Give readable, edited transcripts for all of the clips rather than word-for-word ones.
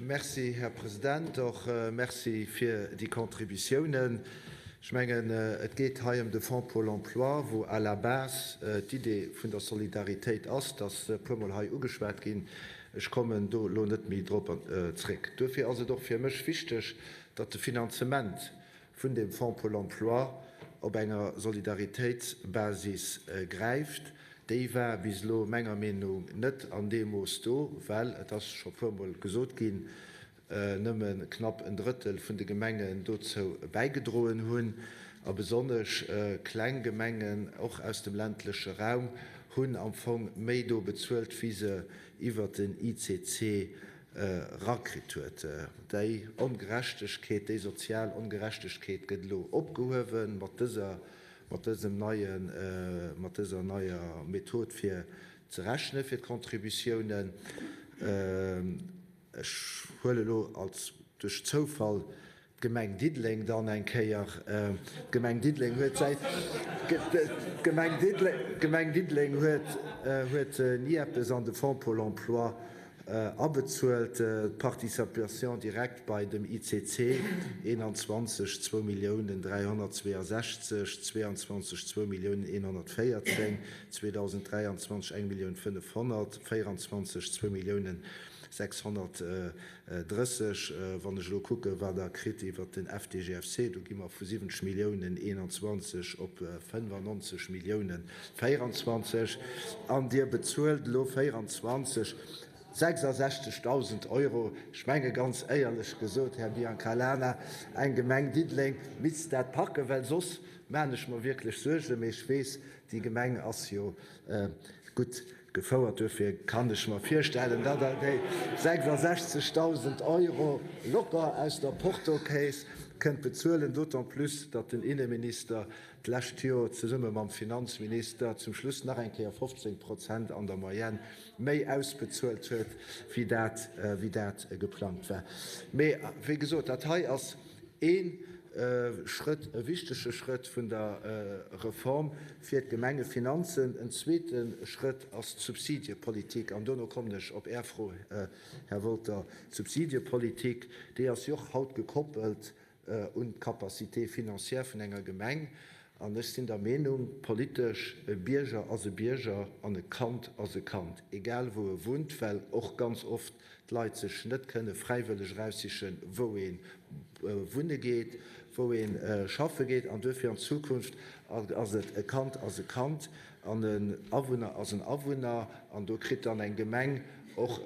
Merci, Här President. Och Merci fir déi Contributiounen. Ech mengen, et geet hei ëm de Fonds pour l'emploi, wou à la base d'Idee vun der Solidaritéit ass. Dat ass e puermol hei ugeschwat ginn. Ech kommen do elo net méi drop zréck. Duerfir ass et och fir mech wichteg, datt de Finanzement vun deem Fonds pour l'emploi op enger Solidaritéitsbasis gräift. Déi war bis elo menger Meenung net an deem Mooss do, well, et ass scho puermol gesot ginn, nëmme knapp en Drëttel vun de Gemengen dozou bäigedroen hunn. A besonnesch kleng Gemengen, och aus dem ländleche Raum, hunn am Fong méi do bezuelt, wéi se iwwert den ICC rakritt huet. Déi Ongerechtegkeet, déi sozial Ongerechtegkeet gëtt elo opgehuewe mat dëser, mat dësem neien, mat dëser neier Method fir ze rechne fir d'Contributiounen. Ech huele elo als duerch Zoufall D'Gemeng Diddeleng dann eng Kéier. D'Gemeng Diddeleng huet säit, d'Gemeng Diddeleng, d'Gemeng Diddeleng huet, huet ni eppes an de Fonds pour l'emploi abezuelt. D'Participation directe bei dem ICC, 21, zwou Milliounen 362, 22, zwou Milliounen 114, 2023 eng Millioun 500, 24, zwou Milliounen 600. 30, Wann ech elo kucken, wat Der kritt iwwert den FDGFC, do gi mer vu 70 Milliounen 21 op 95 Milliounen 24, an Dir bezuelt elo 24 66.000 Euro. Ech menge ganz éierlech gesot, Här Biancalana, eng Gemeng Diddeleng misst dat packen, well soss maachen ech mer wierklech Suergen. Mee ech weess, déi Gemeng ass jo gutt Gefouert. Duerfir kann ech mer virstellen, datt Der déi 66.000 Euro locker aus der Portokeess kënnt bezuelen, d'autant plus, datt den Inneminister d'lescht Joer zesumme mam Finanzminister zum Schluss nach eng Kéier 15 Prozent an der Moyenne méi ausbezuelt huet, wéi dat, wéi dat geplangt war. Mee wéi gesot, dat hei ass Ee Schrëtt, e wichtege Schrëtt vun der Reform fir d'Gemengefinanzen. En zweete Schrëtt ass d'Subsidiepolitik. An dono kommen ech op Är Fro, Här Wolter. D'Subsidiepolitik, déi ass jo och haut gekoppelt un d'Capacité financière vun enger Gemeng. An ech sinn der Meenung, politesch, e Bierger ass e Bierger an e Kand ass e Kand, egal wou e wunnt, well och ganz oft d'Leit sech net kënne fräiwëlleg eraussichen, wou ee wunne geet, wou ee schaffe geet. An duerfir an Zukunft ass et, e Kand ass e Kand an en Awunner ass en Awunner. An do kritt dann eng Gemeng och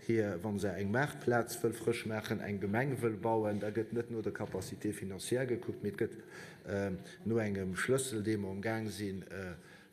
hir, wa se eng Maartplaz wëll frësch maachen, eng Gemeng wëll bauen, da gëtt net no der Capacité financière gekuckt, mee et gëtt no engem Schlëssel, dee mer umgaang si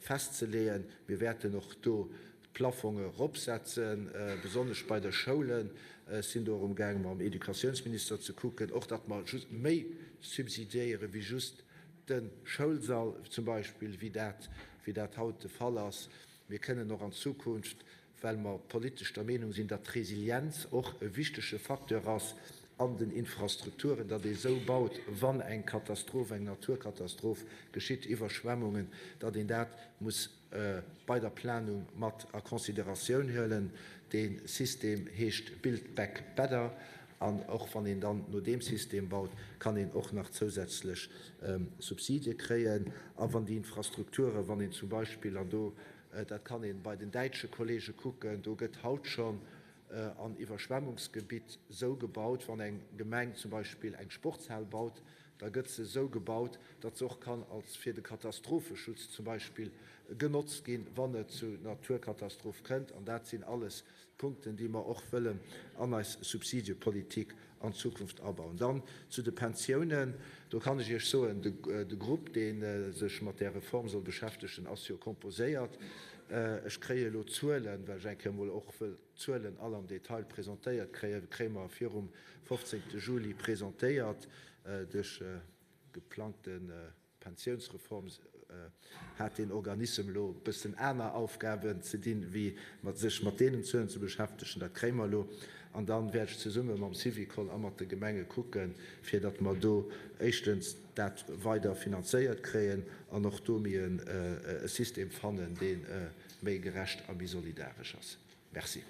festzeleeën. Mir wäerten och do d'Plafonge eropsetzen, besonnesch bei de Schoulen. Ech sinn do och umgaang mam Educatiounsminister ze kucken, och datt mer just méi subsidiéiere wéi just de Schoulsall zum Beispill, wéi dat, wéi dat haut de Fall ass. Mir kënnen och an Zukunft, well mer politesch der Meenung sinn, datt d'Resilienz och e wichtege Facteur ass an den Infrastrukturen, datt ee sou baut, wann eng Katastroph, eng Naturkatastroph geschitt, Iwwerschwemmungen, datt een dat muss bei der Planung mat a Consideratioun huelen. Dee System heescht Build Back Better. An och wann een dann no deem System baut, kann een och nach zousätzlech Subsidie kréien. A wann déi Infrastrukturen, wann een zum Beispill, an do, dat kann ee bei den däitsche Kollege kucken, do gëtt haut schonn an Iwwerschwemmungsgebitt esou gebaut, wann eng Gemeng zum Beispill eng Sportshal baut, da gëtt se esou gebaut, datt se och kann als fir de Katastropheschutz zum Beispill genotzt ginn, wann et zu Naturkatastroph kënnt. An dat sinn alles Punkten, déi mer och wëllen an eis Subsidiepolitik an Zukunft abauen. Dann zu de Pensiounen. Do kann ech Iech soen, de Grupp, dee sech mat där Reform soll beschäftegen, ass jo composéiert. Ech kréie elo d'Zuelen, well ech eng Kéier emol och wëll d'Zuelen all am Detail presentéiert kréien, kréie mer virum 15. Juli presentéiert duerch geplangte Pensiounsreform hat deen Organissem elo e bëssen aner Aufgaben ze dinn, wéi mat sech mat deenen Zuelen ze beschäftegen. Dat kréie mer elo. An da wäert ech zesumme mam Syvicol a mat de Gemenge kucken, fir datt mer do éischtens dat weider finanzéiert kréien an och do méi e System fannen, dee méi gerecht a méi solidaresch ass. Merci.